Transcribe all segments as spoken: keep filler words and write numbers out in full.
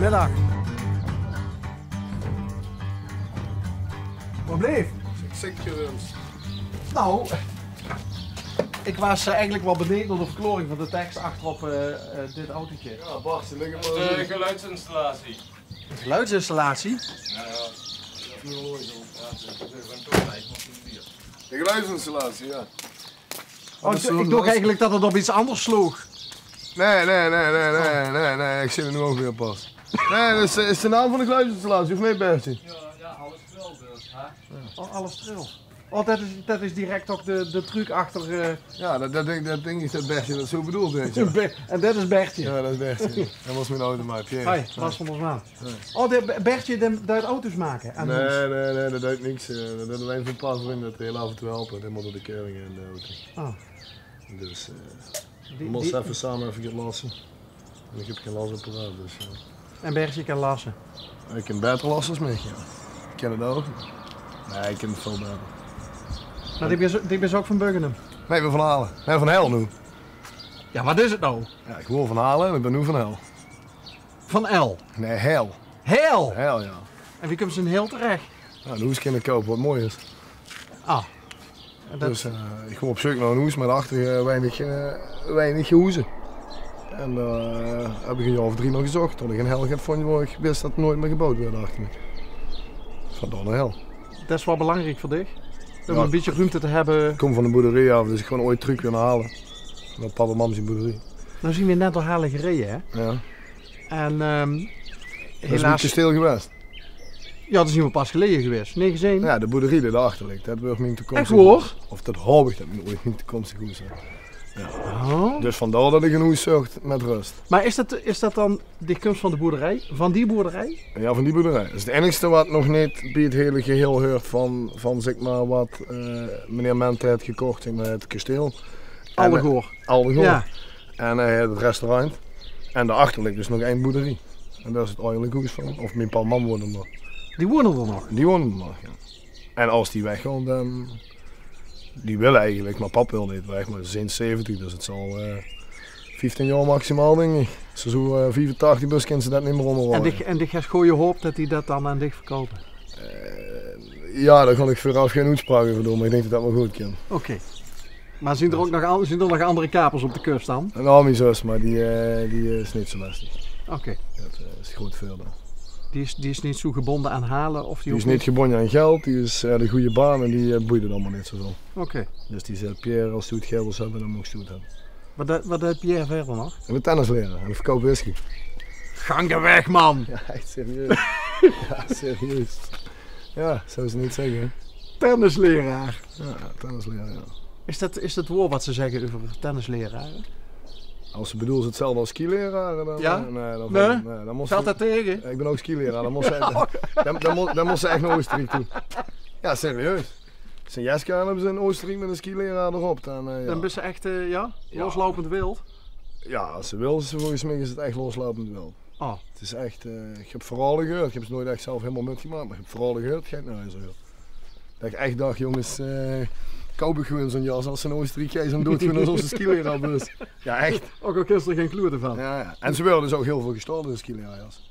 Middag. Wat bleef? Zeker eens. Nou, ik was eh, eigenlijk wel benieuwd naar de verklaring van de tekst achterop eh, eh, dit autootje. Ja, Bart, ze liggen maar De geluidsinstallatie. Geluidsinstallatie? Ja, ja. Dat is nu al zo. Ja, ze zijn toch lijf nog niet bier. De geluidsinstallatie, ja. Oh, ik, ik dacht eigenlijk dat het op iets anders sloeg. Nee, nee, nee, nee, nee, nee, nee, ik zit er nu ook weer pas. Nee, dat is, is de naam van de geluidsinstallatie, of nee, Bertje? Ja, ja, alles wel dus, hè? Oh, alles tril. Oh, dat is, dat is direct ook de, de truc achter. eh. Ja, dat, dat, ding, dat ding is dat Bertje dat zo bedoelt, weet je. Be- en dat is Bertje. Ja, dat is Bertje. Dat was mijn auto maar, Pierre. Hoi, Bas van der Zwaan. Oh, de, Bertje, de, dat auto's maken aan Nee, nee, nee, dat duit niks. eh, Dat duit alleen voor een paar vrienden dat heel af en toe helpen. Dat moet door de keuring en de auto. Oh. Dus eh, Die- we moesten die- even samen even gaan lassen. En ik heb geen lasapparaat, dus ja. En Bertje kan lassen? Ik kan beter lassen als mij, ja. Ik ken het ook. Nee, ik ken het veel beter. Maar die is, die is ook van Buggenum? Nee, ik ben van Halen. Nee, van Hel nu. Ja, wat is het nou? Ja, ik woon van Halen en ik ben nu van Hel. Van El? Nee, Hel. Hel? Hel, ja. En wie komt ze in Hel terecht? Ja, een hoes kunnen kopen wat mooi is. Ah. En dat- Dus eh, ik kom op zoek naar een hoes met achter eh, weinig, eh, weinig hoezen. En daar heb ik een jaar of drie nog gezocht. Toen ik in Hel heb vond, waar ik wist dat het nooit meer gebouwd werd achter me. Vandaar naar Hel. Dat is wel belangrijk voor dich? Om Ja. een beetje ruimte te hebben. Ik kom van de boerderij af, dus ik gewoon ooit truc willen halen. Naar papa en mam zijn boerderij. Nou zien we net door Halen gereden, hè? Ja. En ehm, Dat is niet helaas kasteel geweest. Ja, dat zien we pas geleden geweest. Nee, gezien. Ja, de boerderij die daarachter ligt, dat wordt mijn toekomstige Echt waar? Hoes. Of dat hoop ik dat mijn ooit mijn toekomstige hoes is. Ja. Oh. Dus vandaar dat ik een hoes zocht met rust. Maar is dat, is dat dan de komst van de boerderij? Van die boerderij? Ja, van die boerderij. Dat is het enigste wat nog niet bij het hele geheel hoort van, van zeg maar, wat eh, meneer Mente heeft gekocht in het kasteel. En, eh, Aldegoor. Aldegoor. Ja. En eh, het restaurant. En daarachter ligt dus nog één boerderie. En dat is het eigenlijk hoes van. Of mijn pa en mam wonen er nog. Die wonen er nog? Die wonen er nog, ja. En als die weggaan, dan... Die willen eigenlijk, maar pap wil niet weg. Maar ze zijn zeventig, dus het zal eh vieftien jaar maximaal, denk ik. Ze zo eh vijfentachtig, dus kunnen ze dat niet meer En onderhouden. Dich, en dich hebt goeie hoop dat die dat dan aan dich verkopen? Eh, ja, daar kan ik vooraf geen uitspraak over doen, maar ik denk dat dat wel goed kan. Oké. Maar zien er ook nog, an- zien er nog andere kapers op de kust dan? En al mijn zus, maar die, eh, die is niet zo lastig. Oké. Dat eh, is goed verder. Die is, die is niet zo gebonden aan Halen? Of die Die is ook niet gebonden aan geld, die is eh, de goede baan en die eh, boeit het allemaal niet zo veel. Oké. Dus die zegt: Pierre, als je het geld wil hebben, dan moet je het hebben. Wat, de- wat deed Pierre verder nog? En de tennisleraar en de verkoop whisky. Gang de weg, man! Ja, echt serieus. Ja, serieus. Ja, zou ze niet zeggen. Tennisleraar. Ja, tennisleraar, ja. Is dat, is dat woord wat ze zeggen over tennisleraren? Als ze bedoelt hetzelfde als skileraar, dan... Ja? Nee, dan, Nee? nee, dan moest Valt dat tegen? Ik ben ook skileraar, dan moest ze, dan, dan, mo- dan moest ze echt naar Oostenrijk toe. Ja, serieus. Sint Jeske hebben ze in Oostenrijk met een skileraar erop. Dan, eh, ja. Dan ben je echt eh, ja, Ja. loslopend wild. Ja, als ze wil, ze, volgens mij is het echt loslopend wild. Oh. Het is echt, eh, ik heb verhalen gehoord, ik heb ze nooit echt zelf helemaal metgemaakt, maar ik heb verhalen gehoord, gek naar zo. Dat ik echt dacht: jongens, eh, koop ik gewoon zo'n jas als ze in Oostenrijk gaan zo'n doodgaan als onze skileraar bus. Ja, echt. Ook al kun je er geen kloer van. Ja, ja. En ze worden dus ook heel veel gestolen, de skileraarjas.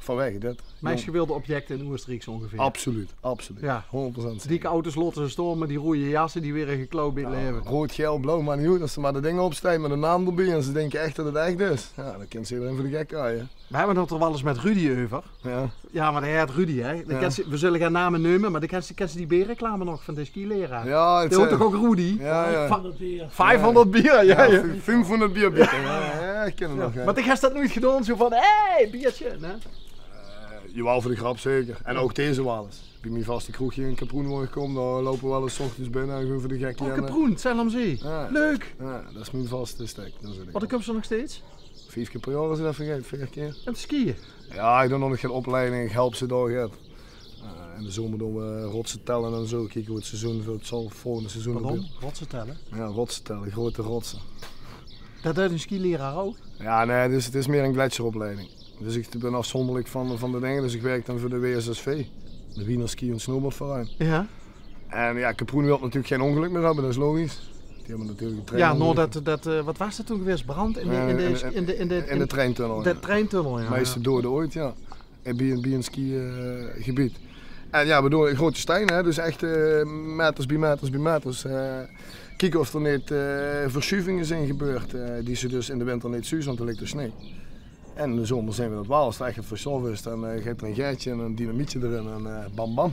Vanwege dit. Meest gewilde objecten in Oostenrijk zo ongeveer. Absoluut, absoluut. Ja. Honderd procent zeker. Dikke auto's laten ze staan, maar die rode jassen die weer geklauwd bij het leven. Rood, geel, blauw, maar niet goed. Als ze maar de dingen opstijgen met een naam erbij en ze denken echt dat het echt is. Ja, dan kan ze iedereen voor de gek houden. We hebben het er wel eens met Rudy over. Ja. Ja, maar hij heet Rudy, hè. Dan Ja. kent ze- we zullen geen namen nemen, maar dan kent ze, kent ze die beerreclame nog van de skileraar. Ja, het Die hoort is- toch ook Rudy? Ja, ja. Van het bier. Vijfhonderd bier, ja. Ja, ja. Vijfhonderd bier bieden. Ja, ja, ik ken hem nog, ja. Maar dan is dat nooit gedaan, zo van: hé, hey, biertje. Nee? Eh, jawel, voor de grap zeker. En ook deze wel eens. Bij mijn vaste kroegje in Kaproen, waar ik kom, daar lopen we wel eens 's ochtends binnen en gewoon voor de gek. Oh, en, eh, Kaproen, Zellamzee. Ja. Leuk. Ja, dat is mijn vaste stek. Dat is het. Wat, dan komt ze nog steeds? Vijf keer per jaar is het even gek, veertig keer. En te skiën? Ja, ik doe nog geen opleiding, ik help ze door het. Eh, in de zomer doen we rotsen tellen en zo. Kijken hoe het seizoen, het zal volgende seizoen Pardon? gebeuren. Rotsen tellen? Ja, rotsen tellen, grote rotsen. Dat doet een skileraar ook? Ja, nee, het is, het is meer een gletsjeropleiding. Dus ik ben afzonderlijk van, van de dingen, dus ik werk dan voor de W S S V. De Wiener Ski- en Snowboardverein. Ja. En ja, Kaproen wil natuurlijk geen ongeluk meer hebben, dat is logisch. Die höbbe natuurlik ein treinongeluik. Jao, noe det, det, eh, waat waas det toen gewaes? Brand in de, in de, in de, in de, in de treintunnel, de treintunnel, jao. Meiste dode oeit, jao. En bie ein, bie ein ski, eh, gebied. En jao, bedoel, groete stein, hè, dus ech, eh, meters bie meters bie meters. Eh, kieke of d'r neet, eh, verschuvinge zeen gebeurd, eh, die ze dus in de winter neet zuus, want d'r ligk dus snee. En in de zomer zeen we det waal, es d'r ech get versjove is, dan, eh, geit d'r ein gaetje en ein dynamietje d'rin en, eh, bam, bam.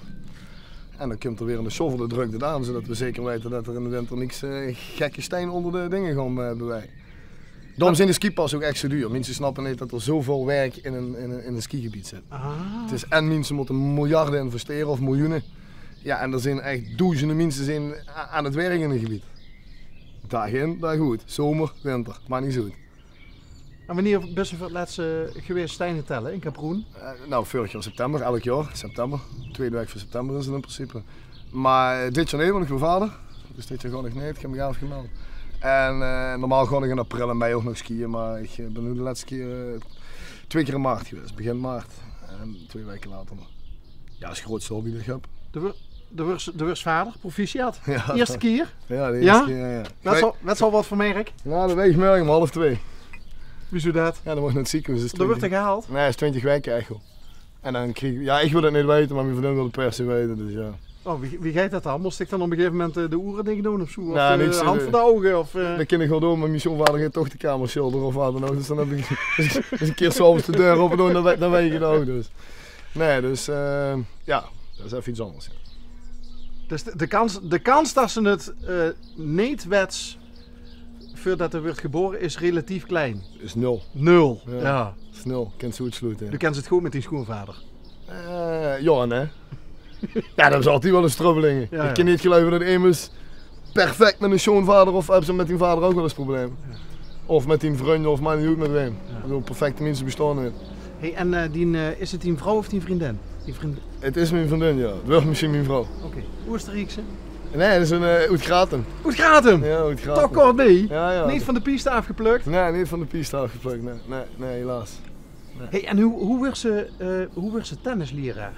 En dan kump d'r weer eine sjovvel, dae drök det aan, zodet we zeker weite det d'r in de winter niks, eh, gekke stein ónger de dinger gaon, eh, beweie. Daorum zeen de skipasse ouch ech zo duur. Minse snappe neet det d'r zoväöl werk in ein, in ein, in ein skigebied zit. Ah. 't Is, en minse mótte miljarde investere of miljoene. Jao, en d'r zeen ech doezende minse zeen a-, aan 't werk in ein gebied. Daag in, daag oet. Zomer, winter, maak niks oet. En wienie bis se veur 't lètste gewaes steine telle in Kaproen? Eh, noe, veurig jaor september, elk jaor september. Twiede waek van september is 't in principe. Mer, eh, dit jaor neet, want ich waer vader. Dus dit jaor gaon ich neet, ich höb mich aafgemeld. En, eh, normaal gaon ich in april en mei ouch nog skiën, mer ich, eh, bin noe de lètste kier, eh, twieë kier in maart gewaes. Begin maart en twieë waeke later nog. Jao, is 't groeatste hobby det ich höb. De wur-, de wurs, de wurs vader, proficiat. Jao. Ierste kier? Jao, de ierste kier, jao, jao. Waat is al, waat is al waat veur merk? Jao, det weit ich mörge óm half twieë. Wiezoe det? Jao, dan mót ich nao 't ziekenhoes, is twintig. D'r wuuert 'r gehaold? Nae, is twintig waeke ech good. En dan krieg ich, jao, ich wil det neet weite, mer mien vriendin wil 't per se weite, dus jao. Oh, wie, wie geit det dan? Mós ich dan op ein gegaeve moment, eh, de oere dich doon of zoe? Of, nae, eh, niks, hand eh, veur de ouge, of, eh? Det kin ich waal doon, mer mien sjoonvader geit toch de kamer sjildere of waat dan ouch. Dus dan höb ich, dus, dus ein kier 's aoves de deur ope doon, dan weit, dan weit ich 't ouch, dus. Nae, dus, eh, jao, det is effe get angers, jao. Dus de, de kans, de kans det se 't, eh, neet wèts veurdet 'r wuuert gebaore is relatief klein? Is nul. Nul? Jao. Jao. Is nul. Kins se oetsloete. Doe kins 't good mit dien sjoonvader? Eh, jao, nae. Jao, det is altied waal ein strubbeling. Jao, jao. Ich kin neet geluive det emes perfek mit eine sjoonvader of höbs se mit dien vader ouch waal ins probleme. Jao. Of mit dien vrunj of maak neet oet mit waem. Jao. Ich bedoel, perfecte minse bestaon neet. Hey, en, eh, dien, eh, is 't dien vrouw of dien vriendin? Dien vriend- 't Is mien vriendin, jao. 't Wuuert mesjien mien vrouw. Oké. Oesteriekse? Nae, det is ein, eh, oet Gratum. Oet Gratum? Jao, oet Gratum. Toch kort bie? Jao, jao. Neet van de pieste aafgeplök? Nae, neet van de pieste aafgeplök, nae. Nae, nae, helaas. Nae. Hey, en wie, wie wuuers se, eh, wie wuuers se tennislieraar?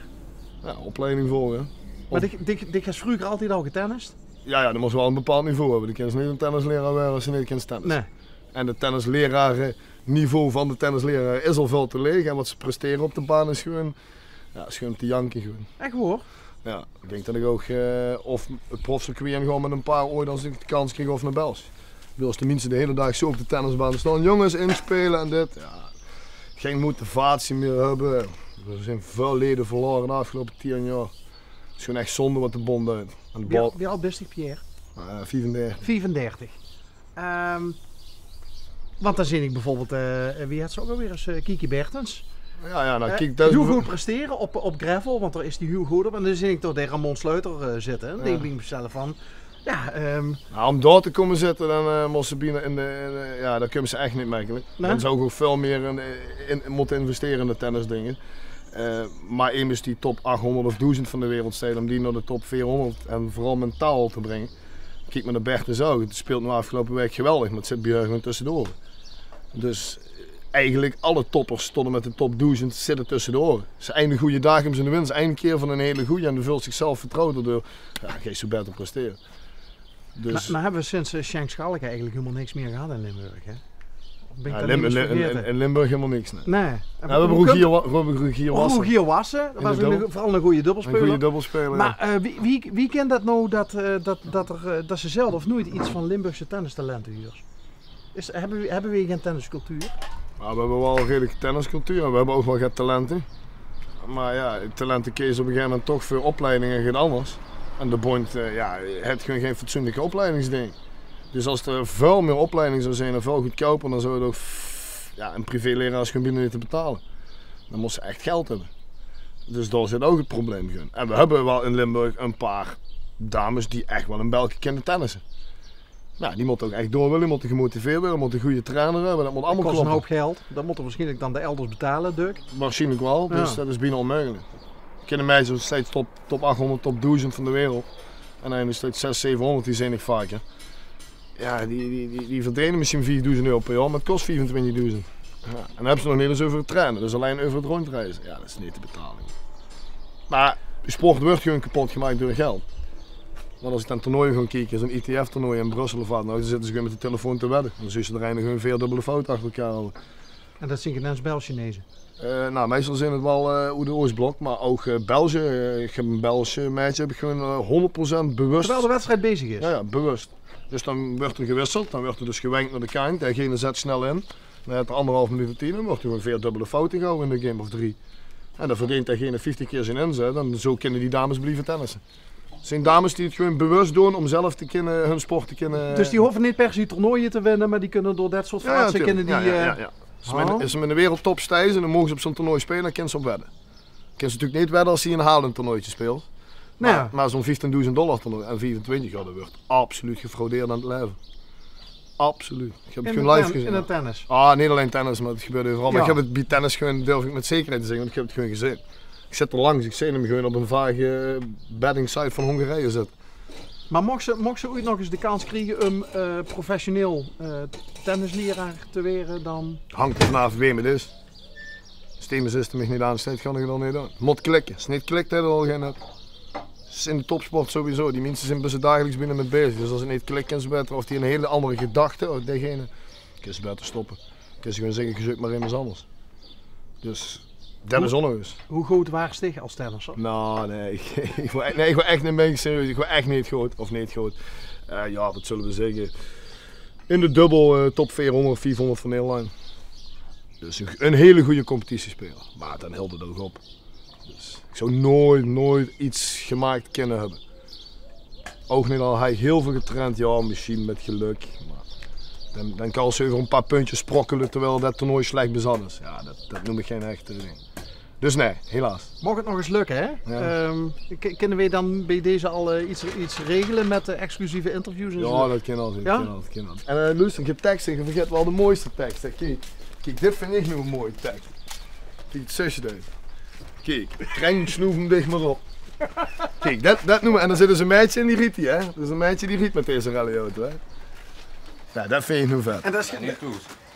Jao, opleiding volge. Mer dich, dich, dich höbs vreuger altied al getennist? Jao, jao, dan mós se waal ein bepaald niveau höbbe. Dan kins se neet ein tennislieraar waere es se neet kins tennisse. Nae. En 't tennislierarenniveau van de tennislieraar is al väöl te laeg. En waat ze presteren op de baan is gewoon, jao, is gewoon te janke gewoon. Ech waor? Jao, ich dink det ich ouch, eh, of 't profcircuit ingaon mit ein paar ooit es ich de kans krieg of nao Belsj. Ich bedoel, es de minse de hiele daag zo op de tennisbaan staon, jónges, inspeule en dit, jao, gein motivatie mieë höbbe. D'r zeen väöl lede verlaore de aafgeloupe tieën jaor. 't Is gewoon ech zonde waat de bónd deit. En de bal- Wie, wie aad bis dich, Pierre? Eh, viefendertig. Viefendertig. Ehm, want dan zeen ich bieveurbeeld, eh, wie hèt ze ouch alweer ins, eh, Kiki Bertens. Jao, jao, noe, eh, kiek, det is hiel good presteren op, op gravel, want dao is die hiel good op. En dan zeen ich toch de Ramon Sleuter, eh, zitte. En dan dink ich bie mezelf van, jao, ehm, Noe, óm dao te kómme zitte, dan, eh, mós se bienao in de, in de, jao, dan kums se ech neet mekkelik. Nae? Dan zów ich ouch väöl mieë in, in, mótte investere in de tennisdinge. Eh, mer emes die top achhóngerd of doezend van de wereld steit, óm die nao de top veerhóngerd en veural mentaal te bringe. Kiek mer nao Bertens ouch. 't Speelt noe aafgeloupe waek geweldig, mer 't zit bie häör gewoon tösse de oere. Dus eigelik alle toppers tot en mit de top doezend zitte tösse de oere. Is eine gooje daag höbbe ze eine wins, eine kier van eine hele gooje en dan veuls se dich zelf vertrouwder door. Jao, geis se beter prestere. Dus. Mer, mer höbbe we sinds, eh, Sjenk Schalk eigelik hielemaol niks mieë gehad in Limburg, hè? Of bin ich det noe ins vergaete? Jao, Lim-, in, in, in Limburg hielemaol niks, nae. Nae. Jao, we höbbe Rogier Wa-, we höbbe Rogier Wassen. Rogier Wassen, det waas ein, veural eine gooje dubbelspeler. Ein gooje dubbelspeler, jao. Mer, eh, wie, wie, wie kin det noe det, eh, det, det d'r, eh, det se zelf noeit get van Limburgse tennistalente huurs? Is, höbbe we, höbbe we gein tenniscultuur? Jao, we höbbe waal ein redelike tenniscultuur en we höbbe ouch waal get talente. Mer jao, talente keus op ein gegaeve moment toch veur opleiding en get angers. En de bónd, eh, jao, haet gewoon gein fatsoenlike opleidingsding. Dus es d'r väöl mieë opleiding zou zeen en väöl goodkouper, dan zou 't ouch, jao, ein privéleraar is gewoon bienao neet te betale. Dan mós se ech geld höbbe. Dus dao zit ouch 't probleem gewoon. En we höbbe waal in Limburg ein paar dames die ech waal ein belke kinne tennisse. Jao, die mótte ouch ech door wille, die mótte gemotiveerd waere, mótte eine gooje trainer höbbe, det mót allemaol kloppe. Det kos eine houp geld. Det mótte ze waarsjienlik dan de elders betale, dök. Waarsjienlik waal, dus det is bienao ónmeugelik. Ich kin ein meidje steeds top, top achhóngerd, top doezend van de wereld. En eine steeds zes, zevenhóngerd, die zeen ich vaker. Jao, die, die, die, die verdeene mesjien viefdoezend euro per jaor, mer 't kos viefentwintigdoezend. Jao, en dan höbbe ze nog neet ins euver 't traine, dus allein euver 't róndjreize. Jao, det is neet te betale. Mer de sport wuuert gewoon kepot gemaak door geld. Want es ich dan toernooie gaon kieke, zoe'n I T F-toernooi in Brussel of wat, nou, dan zitte ze gewoon mit de telefoon te wedde. Dan zuus se d'r eine gewoon veer dubbele foute achter elkaar hawwe. En det zeen gein ens Belsj-Chineze? Eh, nou, meistal zeen 't waal, eh, oet 't Oostblok, mer ouch, eh, Belsje. Eh, ich höb ein Belsj maedje, höb ich gewoon, eh, hónderd procent bewust. Terwijl de wedstrijd bezig is? Ja, ja, bewust. Dus dan wuuert d'r gewisseld, dan wuuert d'r dus gewenk nao de kantj, daegene zèt snel in. Dan haet 'r angerhalf minuut tied, dan wuuert d'r gewoon veer dubbele foute gehawwe in de game of drie. En dan verdeent daegene vieftig kier zien inzèt en zo kinne die dames blieve tennisse. 't Zeen dames die 't gewoon bewust doon óm zelf te kinne, hun sport te kinne. Dus die hove neet per se toernooie te winne, mer die kinne door det soort... Ja, ja, fraatse kinne die, ja, ja, eh, ja. Es ze mit, es ze mit de wereldtop steis en dan moge ze op zoe'n toernooi speule, dan kinne ze op wedde. Kinne ze natuurlik neet wedde es ze ein halend toernooitje speelt. Mer, mer zoe'n vieftiendoezend dollar toernooi en viefentwintig, ja, det wuuert absoluut gefraudeerd aan 't laeve. Absoluut. Ich höb 't gewoon live gezeen. In 't tennis? Ah, neet allein tennis, mer 't gebeurt euveral. Mer ich höb 't bie tennis gewoon, durf ich mit zekerheid te zègke, want ich höb 't gewoon gezeen. Ich zit d'r langs, ich zeen 'm gewoon op ein vage betting site van Hongarije zitte. Mer mochs se, mochs se oeit nog ens de kans kriege óm, eh, professioneel, eh, tennislieraar te waere, dan... Hangk d'r vanaaf wae 't is. Es Themis is, d'r mich neet aansteit, gaon ich 't dan neet doon. Mót klikke. Es 't neet klik, haet 't al gein nut. 't Is in de topsport sowieso. Die minse zeen bie ze dagelijks bienao mit bezig. Dus es 't neet klik, kins se baeter, of die ein hiel anger gedachte, of daegene, kins se baeter stoppe. Kins se gewoon zègke: "Gezeuk mer emes angers." Dus det is ónlogisch. Wie good waars dich es tennisser? Nou, nae, ich, ich waor, nae, ich waor ech, nae, mein ich serieus, ich waor ech neet good, of neet good. Eh, ja, wat zölle we zègke? In de dubbel, eh, top veerhóngerd, viefhóngerd van Nederland. Dus ein, ein hiel gooj competitiespeler. Mer dan hilt 't ouch op. Dus ich zou noeit, noeit get gemaak kinne höbbe. Ouch neet, al haw ich hiel väöl getraind, ja, mesjien mit gelök. Mer dan, dan kals se euver ein paar puntjes sprokkele terwijl det toernooi slech bezat is. Ja, det, det neum ich gein echte ding. Dus nae, helaas. Moch 't nog ens lökke, hè? Ja. Ehm, k-, kinne we dan bie deze al, eh, get, get regele mit, eh, exclusieve interviews en zo? Ja, det kin al, det kin al, det kin al. En, eh, loester, ich höb teks, ich vergaet waal de mooiste teks. Kiek, kiek, dit vinj ich noe ein mooi teks. Kiek, 't zusje deit. Kiek, kreng, snoef 'm dich mer op. Kiek, det, det neum ich, en dan zit dus ein maedje in die riet, hè. Dus ein maedje die riet mit deze rallyauto, hè. Ja, det vinj ich noe vet. En det is...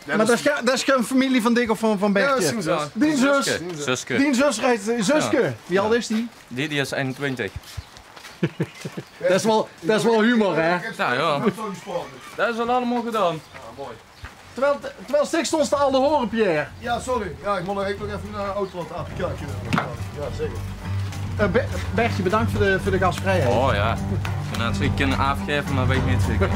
Mer det is gein, det is gein femilie van dich of van, van Bertje? Ja, det is zien zus. Dien zus? Zuske. Zuske. Dien zus rijdt, zuske. Ja. Wie ald is die? Die, die is einentwintig. Det is waal, det is waal humor, hè? Ja, ja. Det is al allemaol gedaon. Terwijl, terwijl stik stóns te al te hore, Pierre. Ja, sorry. Ja, ich mót nog, ich mót nog effe ein, eh, auto aan 't A P K'tje. Ja, zeker. Eh, Be-, Bertje, bedank veur de, veur de gasvrijheid. Oh ja. Ich kin 't zeker aafgaeve, mer weit neet zeker.